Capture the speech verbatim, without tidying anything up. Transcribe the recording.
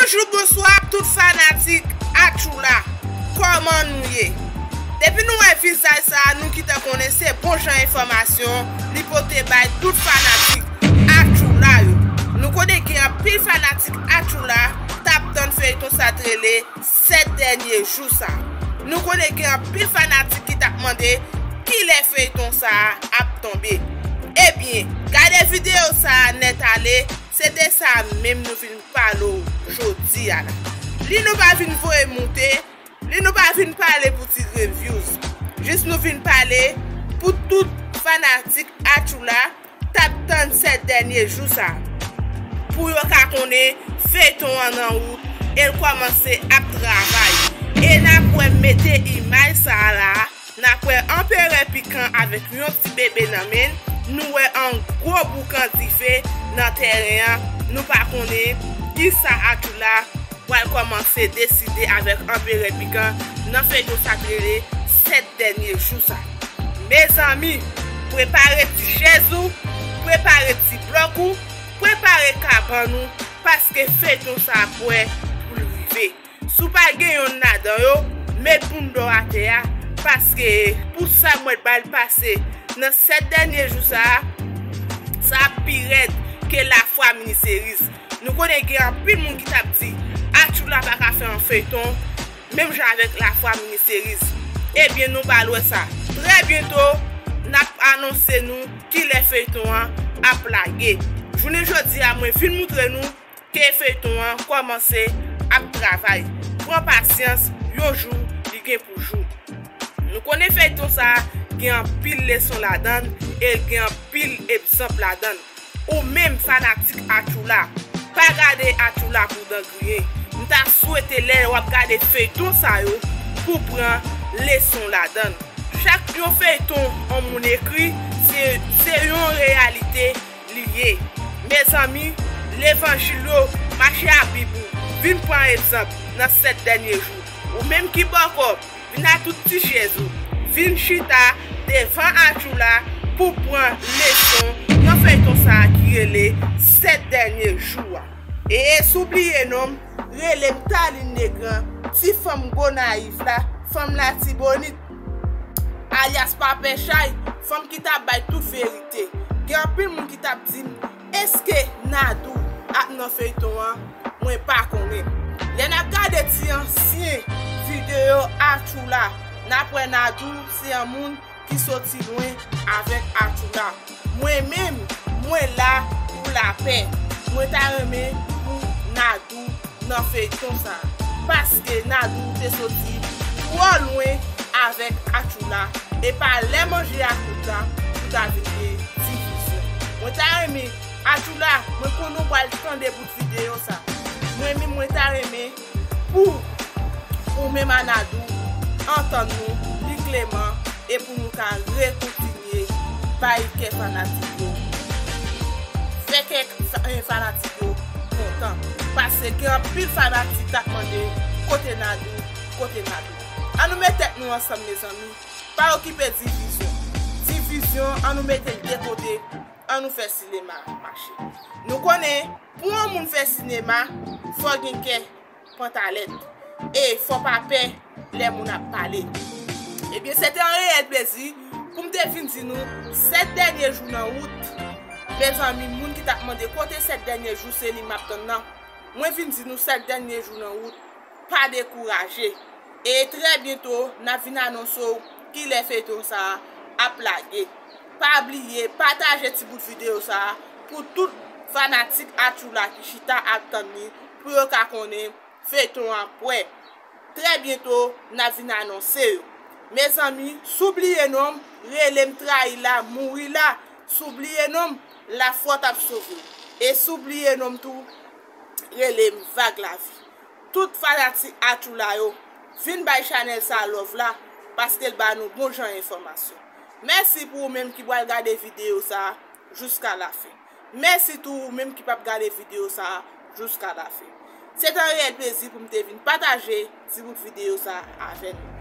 Bonjou, bonswa tout fanatik Atchoula. Kòman nou ye? Depi nou wè vizaj sa a, nou gentan konnen se bon jan enfòmasyon li pote bay tout fanatik Atchoula yo. Nou konnen gen anpil fanatik Atchoula t ap tann feyton sa t rele Sèt Dènye Jou sa. Nou konnen gen anpil fanatik ki t ap mande kilè feyton sa a ap tonbe. Ebyen, gade videyo sa a nèt ale, se de sa a menm nou vin pale w jodi a la. Li nou pa vin voye moute, li nou pa vin pale pou ti grenn views. Jis nou vin pale pou tout fanatik Atchoula t ap tann Sèt Dènye Jou sa. Pou yo ka konnen feyton an nan wout e l kòmanse ap travay. E n ap wè m mete imaj sa a la, n ap wè Anperè Pikan avèk yon ti bebe nan men l, nou wè yon gwo boukan dife nan tèren an, nou pa konnen kisa Atchoula pral kòmanse deside avèk Anperè Pikan nan feyton sa k rele Sèt Dènye Jou sa. Mezanmi, prepare ti chèz ou, prepare ti blòk ou, prepare kabann ou, paske feyton sa prè pou l rive. Si w pa gen yonn ladan yo, met bounda w atè a, paske pou sa m wè t pral pase nan Sèt Dènye Jou sa a, sa ap pi rèd ke Lafwa Mini Series. Nou konnen gen anpil moun ki t ap di Atchoula pa ka fè yon feyton menm jan avèk Lafwa Mini Series. Ebyen, nou pral wè sa. Trè byento, n ap anonse nou kilè feyton an ap lage. Jounen jodi a, mwen vin moutre nou ke feyton an kòmanse ap travay. Pran pasyans, yon jou li gen pou jou. Nou konnen feyton sa a gen anpil leson ladan l e l gen anpil egzanp ladan l. Ou menm fanatik Atchoula, pa gade Atchoula kou dan griyen. M ta swete lè w ap gade feyton sa yo pou w pran leson ladan l. Chak yon feyton yon moun ekri, se, se yon reyalite li ye. Mezanmi, levanjil yo mache ak Bib ou. Vin pran egzanp nan Sèt Dènye Jou. Ou menm ki bòkò, vin ak tout ti chèz ou. Vin chita devan Atchoula pou pran leson nan feyton sa a ki rele Sèt Dènye Jou a. E, e si w bliye non m, rele m Taline Legrand, ti fanm Gonayiv la, fanm Latibonit, alyas Papè Chay, fanm ki t ap bay tout verite. Gen anpil moun ki t ap di m, èske Nadou ap nan feyton an? Mwen pa konnen. Lè n ap gade ti ansyen videyo Atchoula, n ap wè Nadou se yon moun ki soti lwen avèk Atchoula. Mwen menm, mwen la pou lapè. Mwen ta renmen pou Nadou nan feyton sa a. Paske Nadou te soti twò lwen avèk Atchoula. E pa lè manje a kout la pou ta vin gen divizyon. Mwen ta renmen, Atchoula, mwen konnen w pral tande bout videyo sa. Mwen menm, mwen ta renmen pou ou menm a Nadou antann nou pi kleman e pou nou ka rekontinye bay kè fanatik yo. Fè kè fa-, eh, fanatik yo kontan. Paske gen anpil fanatik k ap mande kote Nadou, kote Nadou. Ann nou met tèt nou ansanm, mezanmi. Pa okipe divizyon. Divizyon, ann nou mete l de kote, ann nou fè sinema mache. Nou konnen, pou yon moun fè sinema, fò gen kè pantalèt. E fò pa pè lè moun ap pale. Ebyen, se te yon reyèl plezi pou m te vin di nou Sèt Dènye Jou nan wout. Mezanmi, moun ki t ap mande kote Sèt Dènye Jou, se li m ap tann nan. Mwen vin di nou Sèt Dènye Jou nan wout. Pa dekouraje. E trè byento, n ap vin anonse w kilè feyton sa a ap lage. Pa bliye pataje ti bout videyo sa a pou tout fanatik Atchoula ki chita ap tann li, pou yo ka konnen feyton an prè. Trè byento, n ap vin anonse yo. Mezanmi, si w bliye non m, rele m, trayi la, mouri la. Si w bliye non m, lafwa t ap sove w. E si w bliye non m tou, rele m Vag Lavi. Tout fanatik Atchoula yo, vin bay chanèl sa love la, paske l ba nou bon jan enfòmasyon. Mèsi pou ou menm ki pral gade videyo sa jiska lafen. Mèsi tou ou menm ki p ap gade videyo sa jiska lafen. Se te yon reyèl plezi pou m te vin pataje ti bout videyo sa avè nou.